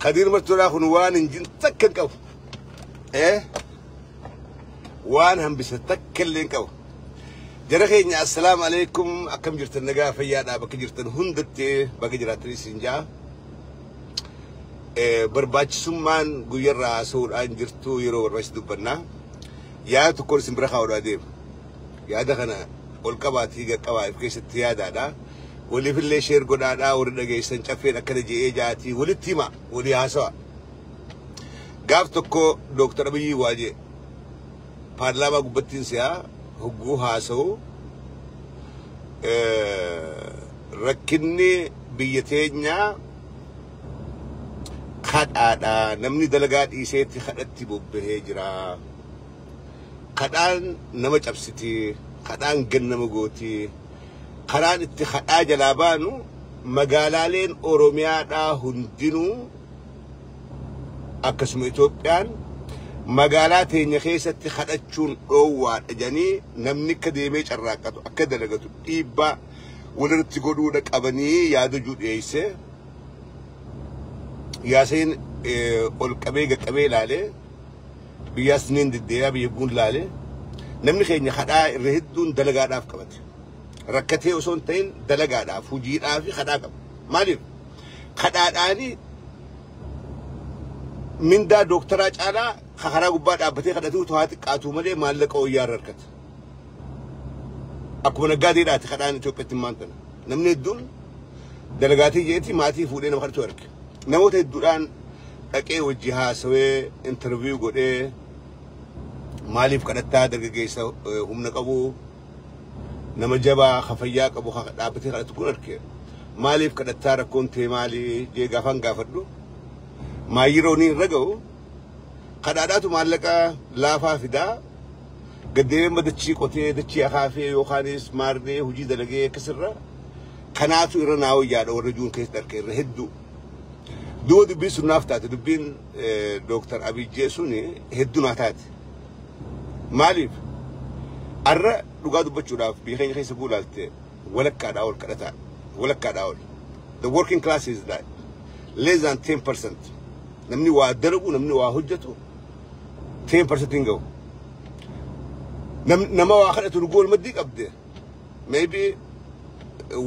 Kadiir Martuudhaa kun waan hin jiru takka hin qabu. Waan hambise takka illee hin qabu. Jara keenya assalaamu alaikum akkam jirtan nagaa fayyaadhaa bakka jirtan hundatti bakka jiraatanis hin jaa. Barbaachisummaan guyyarraa haasa'uudhaan jirtu yeroo barbaachisu dubbannaa. Yaada tokkoon isin bira kaa'uudhaa deema. Yaada kana ol qabaatii qaqqabaa of keessatti yaadaadha. Waliifillee sheer godhaadhaa warri dhageessan caffeen akkana je'ee jaatii walitti hima walii haasawa. Gaaf tokko Dooktar Abiyyi waa jee paarlaamaa gubbattiin si'aa hogguu haasa'u rakkinni biyya teenyaa kadhaadha. Namni dalagaa dhiiseetti kadhatti bobbahee jira. Kadhaan nama cabsiti, kadhaan gannama gooti. Karaan itti kadhaa jalaa baanu magaalaaleen Oromiyaadhaa hundinuu akkasuma Itoophiyaan magaalaa teenya keessatti kadhachuun dhoowwaadha jedhanii namni akka deemee carraaqqatu akka dalagatu dhiibbaa walirratti godhuudha qabanii yaada jiru dhiyeesse. Yaaseen ol qabee gaqqabee ilaalee biyyaas ni deddeebi'aa biyya guun ilaalee namni keenya kadhaa irra hedduun dalagaadhaaf qabate. Rakkatee osoo hin ta'in dalagaadhaaf hojiidhaaf kadhaa qaba. Maaliif? Kadhaadhaani mindaa dooktaraa caalaa karaa gubbaa dhaabbatee kadhatu haa xiqqaatu malee maallaqa wayyaa irra harkata. Akkuma nagaadeedhaati kadhaan Itoophiyaatti hin maantana. Namni hedduun dalagaatii jeeti maatii fuudhee nama kadhatu arge. Namoota hedduudhaan dhaqee hojii haasawee intarviiyuu godhee Maaliif kadhattaa dargaggeessa humna qabu, nama jabaa ka fayyaa qabu ka dhaabbatee kadhatu kun arge. Maaliif kadhattaa, rakkoon tee maali jee gaafan gaafadhu. Maayiroo ni irra ga'u kadhaadhaatu maallaqa laafaa fidaa, gaddeemee dachii qotee, dachii akaafee yookaanis maarree hojii dalagee akkasirra kanaatu irra naa wayyaadha warra juun keessatti arge irra hedduu. Duuba dubbiin sun naaf taate, dubbiin Dooktar Abiy sun hedduu naa taate. Maaliif arra dhugaa dubbachuudhaaf biyya keenya keessa guulaalte walakkaadhaa ol kadhataa, walakkaadhaa ol. The working class is that less than 10%. Namni waa dalagu, namni waa hojjetu 10% hin ga'u. Nama waa kadhatu dhuguu maddii qabde. Maybe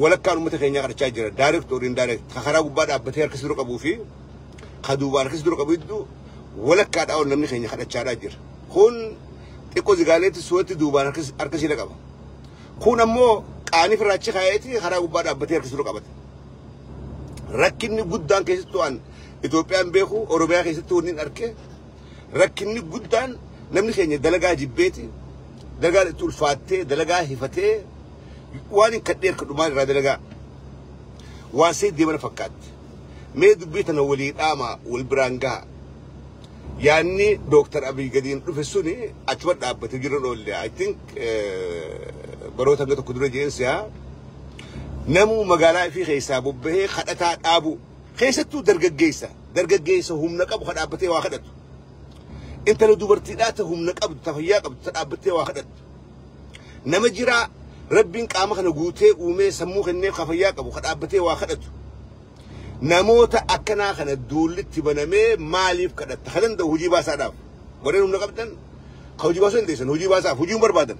walakkaan uummata keenyaa kadhachaa jira. Direct or indirect. Ka karaa gubbaa dhaabbatee harka dura qabuu fi ka duubaan harka dura qabu hedduu walakkaadhaa ol namni keenya kadhachaadhaa jira. Kun xiqqoo zigaaleetti suwatti duubaan harka siila qaba. Kun ammoo qaanii firraachi kaayeeti karaa gubbaa dhaabbatee harka dura qabata. Rakkinni guddaan keessattuu an Itoophiyaan beeku, Oromiyaa keessatti wanni hin arke, rakkinni guddaan namni keenya dalagaa jibbeeti, dalagaa itti ulfaattee, dalagaa hifatee, waan hin kadhee harka dhumaan irraa dalagaa waan see deemana fakkaatti. Mee dubbii tana walii dhaama, wal biraan gaha. Yaanni Dooktar Abiy gadiin dhufe suni achuma dhaabbatee jira oolle. I think baroota hanga tokko dura jeensi haa namuu magaalaa ifii keessaa bobbahee kadhataa dhaabu, keessattuu dargaggeessa humna qabu ka dhaabbatee waa kadhatu. Intala dubartiidhaa ta humna qabdu, ta fayyaa qabdu, ta dhaabbattee waa kadhattu. Nama jiraa rabbiin qaama kana guutee uumee sammuu kenneef ka fayyaa qabu ka dhaabbatee waa kadhatu. Namoota akkanaa kana duullitti banamee maaliif kadhatta? Ka danda'u hojii baasaadhaaf. Warreen humna qabdan ka hojii baasuu dandeessan hojii baasaaf, hojii hin barbaadan.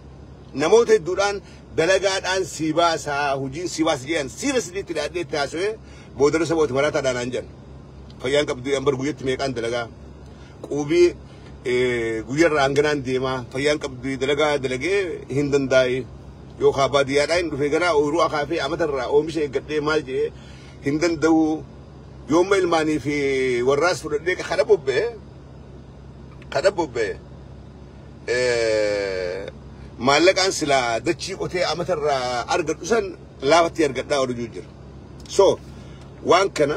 Namoota hedduudhaan dalagaadhaan si baasaa, hojiin si baasa jedhan siira sidiitti dhaadhee itti haasawee boodara sabooti maraataadhaan aan jedhan. Fayyaan qabdu an bar guyyatti meeqaan dalagaa? Quubii guyyarraa hanganaan deemaa, fayyaan qabdu, dalagaa dalagee hin dandaa'i. Yookaan baadiyyaadhaa hin dhufee ganaa ooyiruu akaafee amatarraa oomisha eeggadhee maal jedhee hin danda'u. Yoomma ilmaanii fi warraas fudhadhee kadha bobba'e maallaqaan silaa dachii qotee amatarraa argadhu san laafatti argadhaa ooluu jira. So waan kana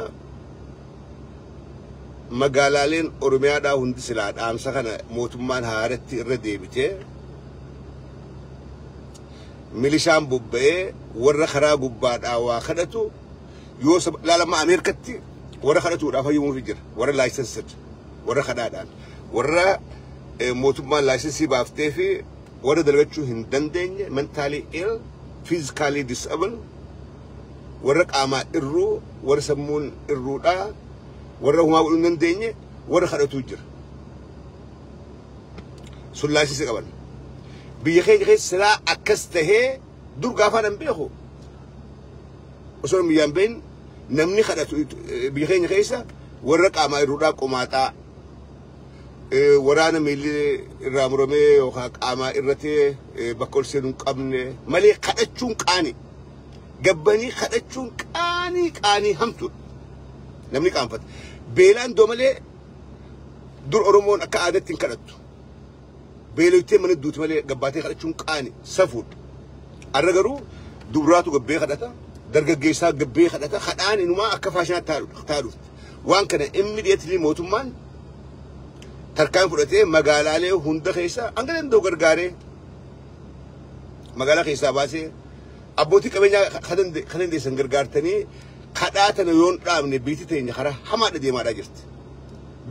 magaalaaleen Oromiyaadhaa hundi silaa dhaamsa kana mootummaan haaratti irra deebitee milishaan bobba'ee warra karaa gubbaadhaa waa kadhatu yoo laalama. Ameerikatti warra kadhatuudhaaf hayyamuufi jira, warra licensed, warra kadhaadhaan, warra mootummaan licensii baaftee fi warra dalagachuu hin dandeenye, mentally ill, physically disabled, warra qaamaa irruu, warra sammuun irruudhaa, warra humaa godhuu hin dandeenye, warra kadhatuu jira. Sun licensii qaban. Biyya keenya keessa silaa akkas tahee dur gaafaan hin beeku. Osoo biyyaan behin namni kadhatu biyya keenya keessa warra qaamaa irruudhaa, qomaaxaa, waraana miilli irraa muramee yookaan qaamaa irratee bakka ol seenuu hin qabne malee kadhachuun qaani. Gabbanii kadhachuun qaanii qaanii hamtuudha. Namni qaanfata. Beelaan doo malee dur Oromoon akka aadaatti hin kadhattu. Beeloytee mana duuti malee gabbaatee kadhachuun qaani, safuudha. Arra garuu dubaraatu gabbee kadhata, dargaggeessaa gabbee kadhata, kadhaan inumaa akka faashinaatti taa'aa dhufte. Waan kana immediately mootummaan tarkaan fudhatee magaalaalee hunda keessa hanga danda'u gargaaree magaalaa keessaa baasee abbootii qabeenyaa kan dandeessan gargaartanii kadhaa tana yoon dhaabne biitti teenya karaa hamaadha deemaadhaa jirti.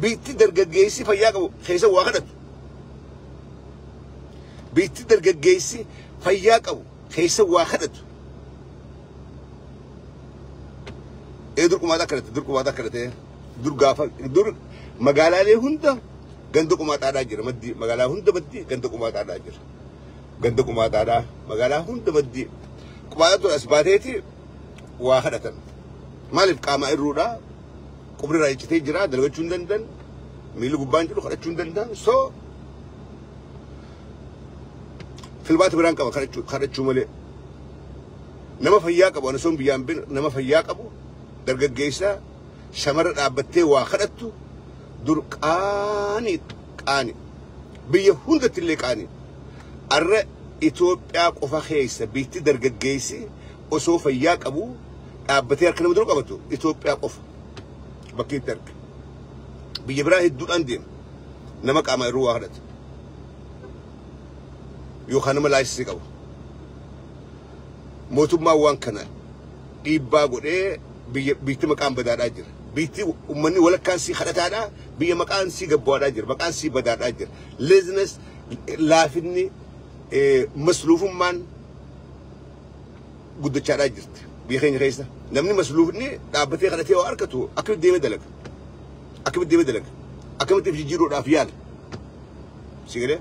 Biitti dargaggeessi fayyaa qabu keessa waa kadhatu. Biitti dargaggeessi fayyaa qabu keessa waa kadhatu. Ee, dur qumaaxaa kadhate, dur qumaaxaa kadhate, dur gaafa dur magaalaalee hunda ganda qumaaxaadhaa jira, maddii magaalaa hunda maddii ganda qumaaxaadhaa jira. Ganda qumaaxaadhaa magaalaa hunda maddii. Qumaaxaatu as baateeti waa kadhatan. Maaliif? Qaama irruudhaa, qubni irraa iccitee jira, dalagachuu hin danda'an, miilli gubbaan jiru kadhachuu hin danda'an. So filmaata biraan qaba kadhachuu malee. Nama fayyaa qabu ana son biyyaan bin nama fayyaa qabu dargaggeessa shamarra dhaabbattee waa kadhattu dur qaanii qaani. Biyya hundatti illee qaanii. Arra Itoophiyaa qofa keessa biitti dargaggeessi osoo fayyaa qabu dhaabbatee harka nama dura qabatu Itoophiyaa qofa bakki itti arga. Biyya biraa hedduudhaan deema. Nama qaamaa yeroo waa kadhatu. Yookaan nama laayisii qabu. Mootummaan waan kana dhiibbaa godhee biyya biitti maqaan badaadhaa jira. Biitti uummanni walakkaan sii kadhataadhaa biyya maqaan sii gabbaadhaa jira. Maqaan sii badaadhaa jira. Laziness laafinni masluufummaan guddachaadhaa jirti. Biyya keenya keessa namni masluufni dhaabbatee kadhatee waa argatu akkamitti deemee dalaga? Akkamitti deemee dalaga? Akkamitti of jijjiiruudhaaf yaala? Si galee?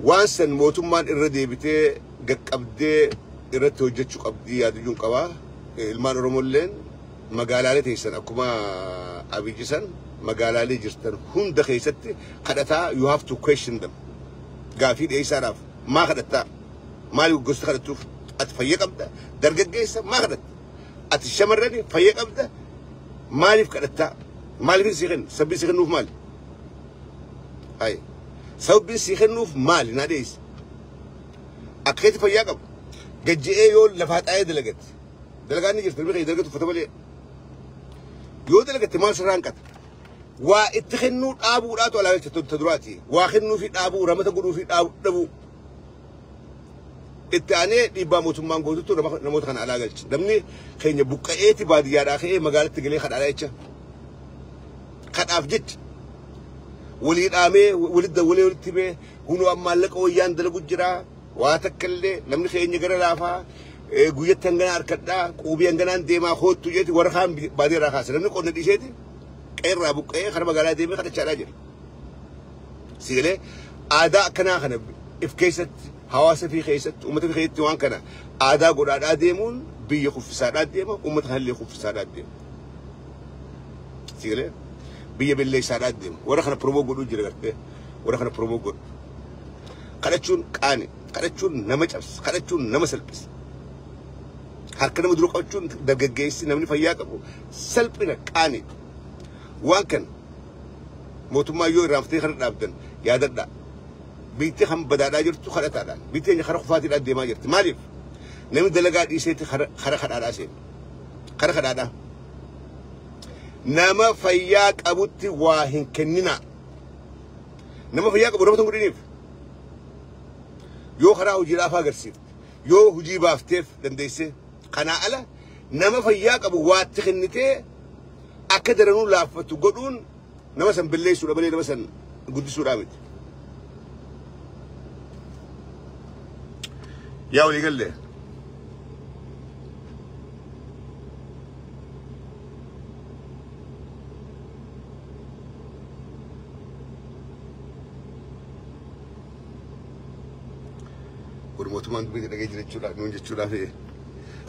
Waan san mootummaan irra deebitee gaqqabdee irratti hojjechuu qabdii yaaduyyuun qabaa. Ilmaan Oromolleen magaalaalee teessan akkuma Abiyyi san magaalaalee jirtan hunda keessatti kadhataa you have to question them. Gaafii dhiyeessaadhaaf maa kadhattaa? Maaliif gosti kadhattuuf? Ati fayya qabda dargaggeessa maa kadhatta? Ati shamarrani fayya qabda maaliif kadhattaa? Maaliif sii kennu? Sababni sii kennuuf maali? Hayi. Sababni sii kennuuf maali? Naa dhiyeessi. Akka keetti fayyaa qabu. Gajji'ee yoo lafaa xaa'ee dalagatti. Dalagaan ni jirti. Ilmi keenya dalagatu uffata malee. Yoo dalagatte maal sirraa hanqata? Waa itti kennuu dhaabuudhaatu alaa jecha ta duraati. Waa kennuu fi dhaabuu, ramata godhuu fi dhabuu. Itti aanee dhiibbaa mootummaan gootutu namoota kana alaa galcha. Namni keenya buqqa'eeti baadiyyaadhaa ka'ee magaalatti galee kadhaadhaa jecha. Kadhaaf jecha. Walii dhaamee walitti dawwalee walitti himee hunoo maallaqa wayyaan dalagu jira. Waa takka illee namni keenya gara laafaa guyyatti hanganaa harkadhaa quubii hanganaan deemaa koottu jeeti warra kaan baadiyyaarraa kaasa. Namni qonna dhiiseeti qeerraa buqqa'ee kara magaalaa deemee kadhachaadhaa jira. Sigalee aadaa akkanaa kana if keessatti hawaasa fi keessatti uummata fi keessatti waan kana aadaa godhaadhaa deemuun biyya kuffisaadhaa deema uummata kanallee kuffisaadhaa deema. Sigalee biyya belleessaadhaa deema. Warra kana promoo godhuu jira gartee warra kana promoo godhu. Kadhachuun qaani, kadhachuun nama cabsa, kadhachuun nama salphisa. Harka nama dura qabachuun dargaggeessi namni fayyaa qabu salphina qaani. Waan kana mootummaa yoo irraanfatee kana dhaabdan yaadadhaa. Biitti kan badaadhaa jirtu kadhataadhaan. Biitti keenya kara kufaatiidhaan deemaa jirti. Maaliif? Namni dalagaa dhiiseeti kara kadhaadhaa seena. Kara kadhaadhaa. Nama fayyaa qabutti waa hin kenninaa. Nama fayyaa qabu nama godhiniif. Yoo karaa hojiidhaaf agarsiifte, yoo hojii baafteef dandeessee kanaa ala nama fayyaa qabu waatti kennitee akka daranuu laaffatu godhuun nama san balleessuudha malee nama san guddisuudhaa miti. Yaa walii galle. Kun mootummaan dubbii dhagee jira jechuudha nuun jechuudhaaf.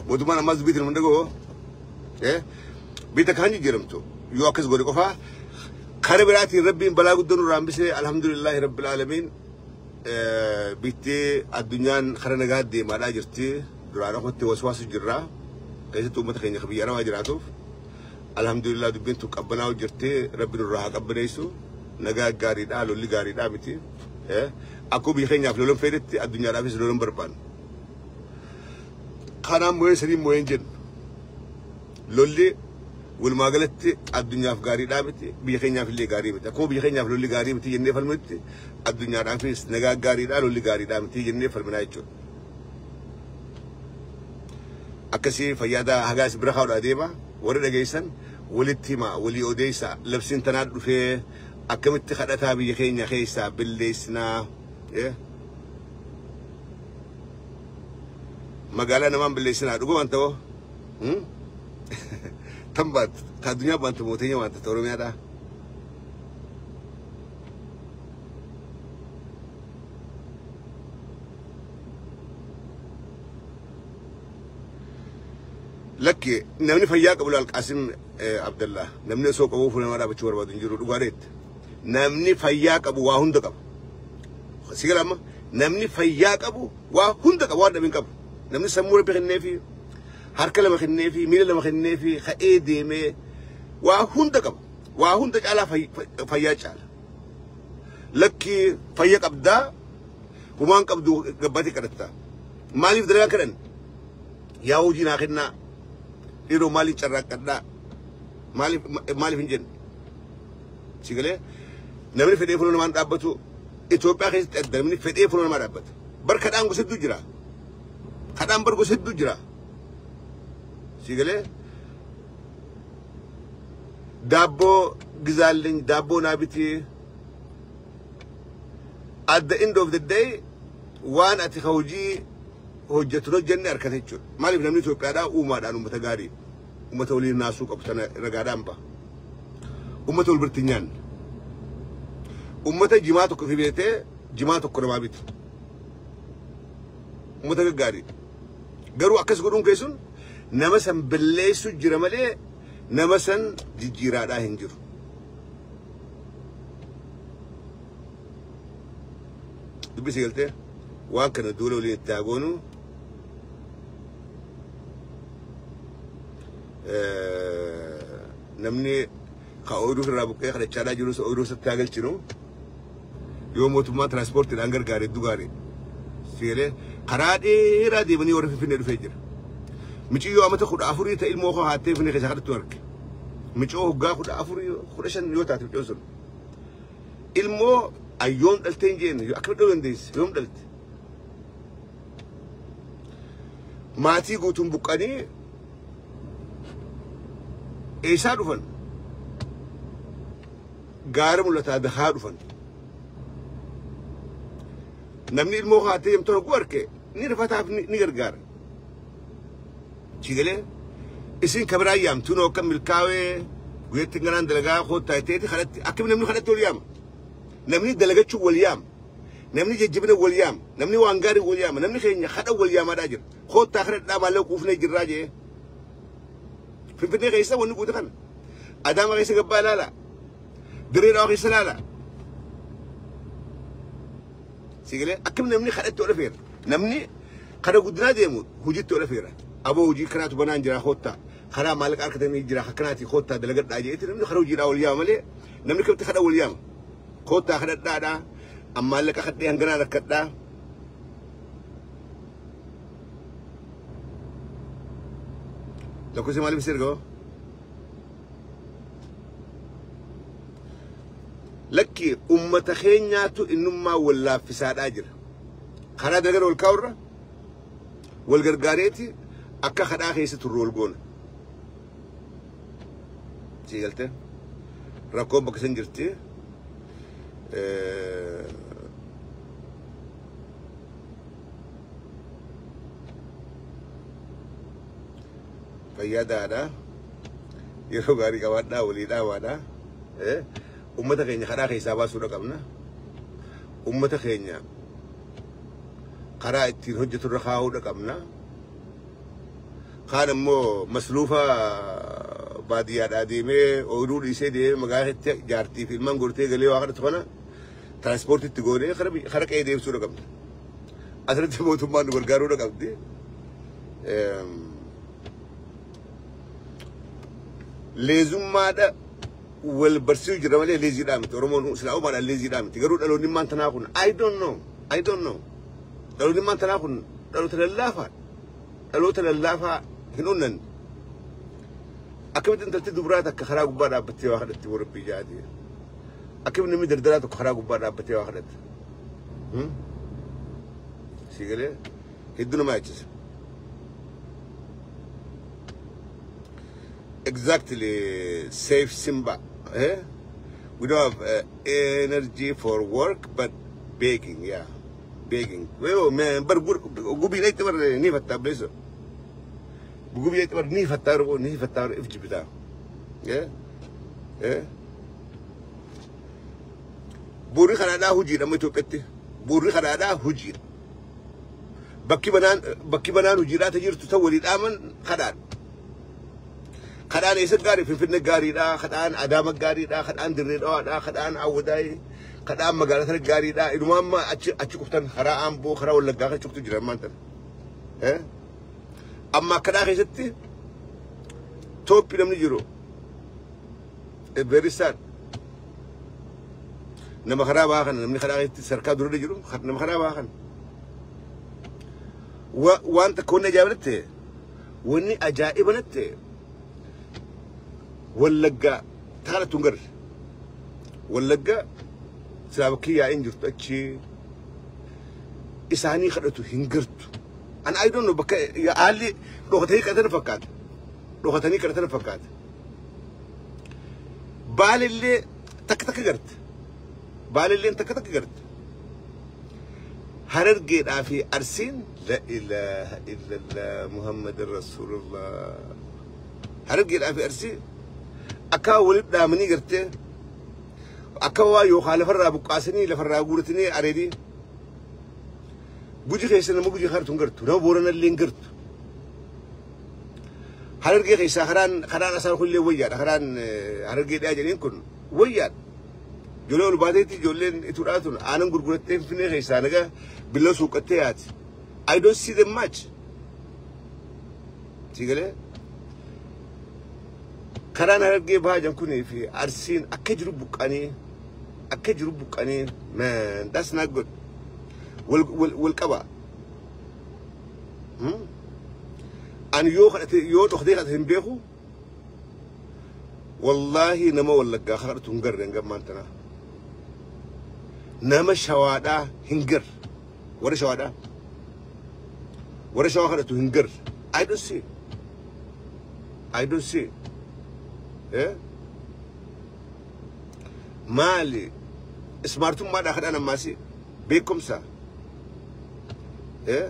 Mootummaan ammas dubbii nama dhagoo biyya kan jijjiiramtu yoo akkas godhe qofaa kara biraatiin rabbiin balaa guddoo nurraa hambisee alhamdulillahi rabbil aalamiin biitti addunyaan kara nagaa deemaadhaa jirti duraan ofitti waswaasu jirra keessattuu uummata keenya biyya arabaa jiraatuuf alhamdulillah dubbiin tun qabbanaa'u jirti rabbi nurraa haa qabbaneessu nagaa gaariidhaa lolli gaariidhaa miti akkuma biyya keenyaaf lolan fedhetti addunyaadhaafis lolan barbaanna. Kanaan moo'ee sadiin moo'een jennu lolli walumaa galatti addunyaaf gaariidhaa miti biyya keenyaaf illee gaarii miti akkuma biyya keenyaaf lolli gaarii miti jennee falminutti addunyaadhaafis nagaa gaariidhaa lolli gaariidhaa miti jennee falminaa jechuudha. Akkasii fayyaadaa hagaas bira kaa'uudhaa deema warri dhageessan walitti himaa walii odeessaa labsiin tanaa dhufee akkamitti kadhataa biyya keenya keessaa billeessinaa magaalaa namaan billeessinaa dhugumaan ta'oo tan baat ta addunyaa baanta mooteenya waanta ta Oromiyaadhaa. Lakki namni fayyaa qabu laal Qaasim Abdallah namni osoo qabuu fuula namaa dhaabachuu barbaadu hin jiru dhugaa dheetti. Namni fayyaa qabu waa hunda qaba. Si gala amma namni fayyaa qabu waa hunda qaba waan dhabin qabu. Namni sammuu rabbi kenneefi harka lama kenneefi miila lama kenneefi ka'ee deemee waa hunda qaba. Waa hunda caalaa fayyaa caala. Lakki fayya qabdaa humaan qabdu gabbaatee kadhatta. Maaliif dalagaa kadhan? Yaa hojii naa kennaa. Yeroo maaliif carraaqqadhaa? Maaliif hin jenne? Si galee namni fedhee fuula namaan dhaabbatu Itoophiyaa keessatti adda namni fedhee fuula namaa dhaabbata. Bar kadhaan gosa hedduu jira. Kadhaan bar gosa hedduu jira. Si galee daabboo gizaalleen daabboo naa bitee. At the end of the day waan ati hojii hojjetu hojjenne harkate jechuudha. Maaliif namni Itoophiyaadhaa uumaadhaan uummata gaarii uummata waliin naasuu qabu sana ragaadhaan ba'a. Uummata wal biratti hin nyaanne. Uummata jimaa tokko fi beetee jimaa tokko namaa bitu. Uummata gaggaarii. Garuu akkas godhuun keessun nama san balleessu jira malee nama san jijjiiraadhaa hin jiru. Dubbisi galtee waan kana duula waliin itti haa goonu. Namni ka ooyiruu irraa buqqee kadhachaadhaa jirus ooyiruu isatti haa galchinu. Yoo mootummaa tiraanspoortiidhaan gargaare hedduu gaarii. Seelee karaa dheeraa deemanii warra Finfinnee dhufee jira. Miciyyoo amata 14 ta'e ilmoo koo haattee Finfinnee keessaa kadhattu arge. Miciyyoo hoggaa 14 15 yoo taate miciyyoon sun. Ilmoo ayyoom dhaltee hin jenne akkamitti dhaluu dandeessi yoom dhalte. Maatii guutuun buqqanii eessaa dhufan? Gaara mul'ataa dahaa dhufan. Namni ilmoo haatee deemtu hogguu arge ni rifataaf ni gargaara. Chigalee isin kabiraa yaamtu noo akka milkaa'ee guyyaatti ganaan dalagaa koottaa ta'eeti kadhatti akkami namni kadhatti wal yaama. Namni dalagachuu wal yaama. Namni jajjabina wal yaama. Namni waan gaarii wal yaama. Namni keenya kadha wal yaamaadhaa jira. Koottaa kadhadhaa maallaqa quufnee jirraa jee. Finfinnee keessa wanni guute kana. Adaama keessa gabbaa ilaala. Dirree Dhawaa keessa ilaala. Sigalee akkam namni kadhatti ol feera. Namni kada guddinaa deemu hojiitti ol feera. Aboo hojii kanaatu banaan jira koottaa. Karaa maallaqa harkatanii jira akkanaati koottaa dalagadhaa jeetti namni karaa hojiidhaa wal yaama malee namni kamitti kadha wal yaama. Koottaa kadhadhaadhaa. Maallaqa kadhee hanganaa rakkadhaa. Lakkoofsi maaliif si ergaa? Lakki uummata keenyaatu innummaa wal laaffisaadhaa jira. Karaa dalagaa wal kaa'urra wal gargaareeti akka kadhaa keessa turre wal goona. Si galtee? Rakkoon bakka san jirti. Fayyadaadha. Yeroo gaarii qabaadhaa walii dhaabaadha. Uummata keenya karaa keessaa baasuudha qabna. Uummata keenya karaa ittiin hojjeturra kaa'uudha qabna. Kaan immoo masluufa baadiyyaadhaa deemee ooyiruu dhiisee deemee magaalaatti jaartii fi ilmaan gortee galee waa kadhatu kana tiraanspoortiitti goonee kara qe'ee deebisuudha qabna. Asirratti mootummaan nu gargaaruudha qabdi. Leezummaadha wal barsiisuu jira malee leeziidhaa miti. Oromoon silaa uumaadhaan leeziidhaa miti. Garuu dhaloonni maan tanaa kun I don't know. I don't know. Dhaloonni maan tanaa kun dhaloota lallaafaadha. Dhaloota lallaafaa hin onnanne. Akkamitti intalti dubaraa takka karaa gubbaa dhaabbattee waa kadhatti warabbii jaati. Akkamitti namni daldalaa tokko karaa gubbaa dhaabbattee waa kadhatti. Si galee hedduu nama yaachisa. Exactly, safe Simba. Eh? We don't have energy for work, but begging, yeah, begging. Well, man, but gubi late bar ni fatta bleso. Gubi late bar ni fatta ro ni fatta ro ifjibita. Yeah, eh? Burri khana hujira amma Itoophiyaatti. Burri khana hujira. Bakki banaan hujira ta jirtu ta walii dhaaman khadaan. Kadhaan eessa gaarii Finfinnee gaariidha, kadhaan Adaama gaariidha, kadhaan Dirree Dhawaadha, kadhaan Awwadaay, kadhaan magaalaa sana gaariidha. Inumaa amma achi quftan karaa Amboo, karaa Wallaggaa kan cuftu jira ammaan tana. Amma kadhaa keessatti tooppi namni jiru. Very sad. Nama karaa ba'aa kana namni karaa itti sarkaa durarra jiru nama karaa ba'aa kana. Waan takka wanni ajaa'iba natti wanni ajaa'iba natti Wallaggaa taanatu hin garre. Wallaggaa silaa bakki yaa'in jirtu achi isaanii kadhatu hin gartu. An I don't know bakka haalli dhokatanii kadhatan fakkaata. Dhokatanii kadhatan fakkaata. Baalillee takka takka garte. Baalilleen takka takka garte. Harargeedhaa fi Arsiin la ilaaha illallah Muhammadin Rasuulullah. Harargeedhaa fi Arsiin akka walitti dhaamanii gartee akka waa yookaan lafarraa buqqaasanii lafarraa guuratanii areedii. Guji keessa nama Gujii hartu hin gartu, nama Booranallee hin gartu. Harargee keessaa karaan asaan kunillee wayyaadha. Karaan Harargee dhiyaa jedheen kun wayyaadha. Ijoollee ol baateetti ijoolleen ituudhaa tun aanan gurgurattee Finfinnee keessaa nagaa billoo suuqattee yaati. I don't see them much. Si galee? Karaan Harargee bahaa jiran kunii fi Arsiin akka jiru buqqanii, man, that's not good. Wal qaba. Ani yoo kadhate, yoo dhokatee kadhate hin beeku. Wallaahi nama Wallaggaa kadhatu hin garre hanga ammaan tanaa. Nama Shawaadhaa hin garre. Warra Shawaadhaa. Warra Shawaa kadhatu hin garre. I don't see. I don't see. Eh? Maali? Smartummaadhaa kadhaan ammaasi beekumsa. Eh?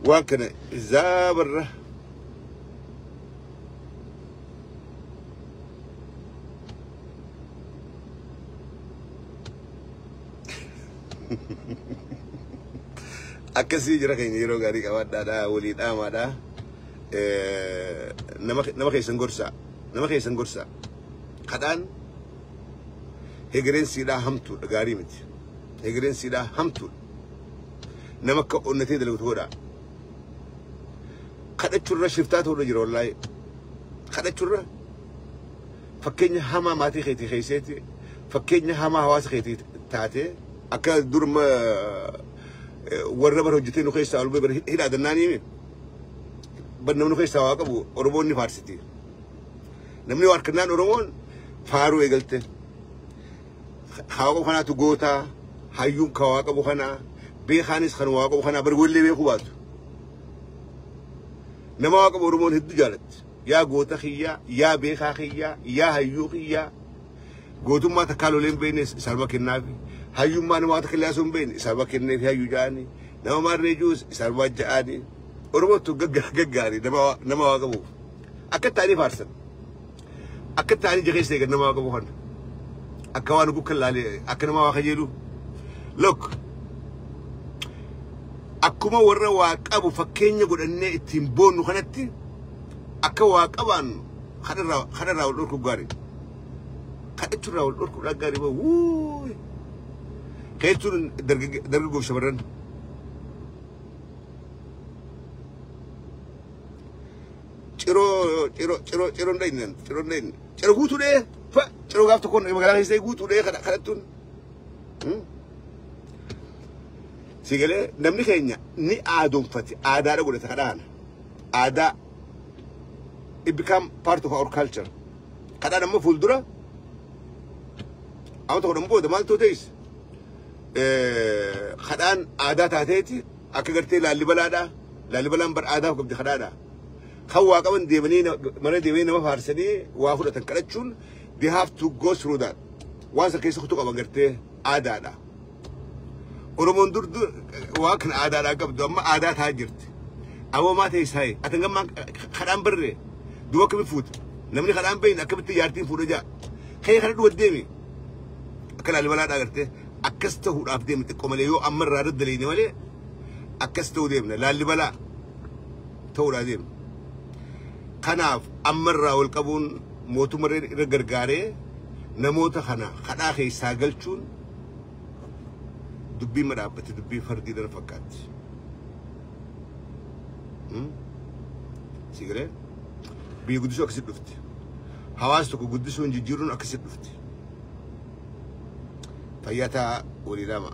Waan kana zaabarra. Akkasii jira keenya yeroo gaarii qabaadhaadha, walii dhaamaadha. Nama keessan gorsaa, nama keessan gorsaa. Kadhaan hegereen siidhaa hamtuudha, gaarii miti. Hegereen siidhaa hamtuudha. Nama akka onnatee dalagatu godha. Kadhachuurra shiftaa ta'uudha jira wallaahi. Kadhachuurra fakkeenya hamaa maatii keetii keesseeti, fakkeenya hamaa hawaasa keetii taatee, akka durma warra bara hojjetee nu keessaa ol bara hidhaa dannaanii bar namni keessaa waa qabu Oromoon ni faarsiti. Namni waa harkannaan Oromoon faaruu eegalte. Haa qabu kanaatu gootaa, hayyuun ka waa qabu kanaa, beekaanis kan waa qabu kanaa bar wallee beekuu baatu. Nama waa qabu Oromoon hedduu jaalatti. Yaa goota kiyyaa, yaa beekaa kiyyaa, yaa hayyuu kiyyaa. Gootummaa takkaa lolee hin beekne isaan kennaafi. Hayyummaa nama takka illee hin beekne isaan kenneefi hayyuu ja'anii. Nama maarree jiruus isaan ja'anii. Oromootu gaggaarii nama waa qabuuf. Akka ta'anii faarsan. Akka ta'anii jakeessa eegan nama waa qabu kana. Akka waan gukkan laalee akka nama waa kajeelu. Look. Akkuma warra waa qabu fakkeenya godhannee ittiin boonnu kanatti akka waa qabaannu kanarraa wal dhorku gaarii. Kadhachuurraa wal dhorkuudhaan gaarii wuuy. Keessuun dargaggoof shamarran. Ciroo ciroo ciroo ciroo hin dhayne, ciroo hin dhayne, ciroo guutuu dhee fa ciroo gaaf tokkoon magaalaa keessa guutuu dhee kadhattuun. Si galee, namni keenya ni aadoomfate, aadaadha godhate kadhaan. Aadaa, it become part of our culture. Kadhaan amma fuuldura amma tokko booda maaltu ta'is kadhaan aadaa taateeti akka gartee Laallibalaadha. Laalibalaan bar aadaa qabdi kadhaadha. Kan waa qaban deemanii mana deemanii nama faarsanii waa fudhatan kadhachuun, they have to go through that. Waan san keessa kutuu qaban gartee aadaadha. Oromoon dur dur waa kana aadaadhaa qabdu amma aadaa ta'aa jirti. Amma maa ta'e isaa ati gammaa kadhaan barree duuba akkamitti fuuta? Namni kadhaan beekne akkamitti jaartiin fuudha jaa? Kee kana dhuwa deemi. Akka Laalibalaadhaa gartee akkas ta'uudhaaf deemi xiqqoo malee, yoo amma irraa daddaleene malee akkas ta'uu deemna, Laalibalaa ta'uudhaa deemna. Kanaaf amma irraa wal qabuun mootummaa irra gargaaree namoota kana kadhaa keessaa galchuun dubbii madhaabbate, dubbii fardii dana fakkaatti. Si galee, biyya guddisuu akkasitti dhufti. Hawaasa tokko guddisuun jijjiiruun akkasitti dhufti. Fayyaa ta'a walii lama.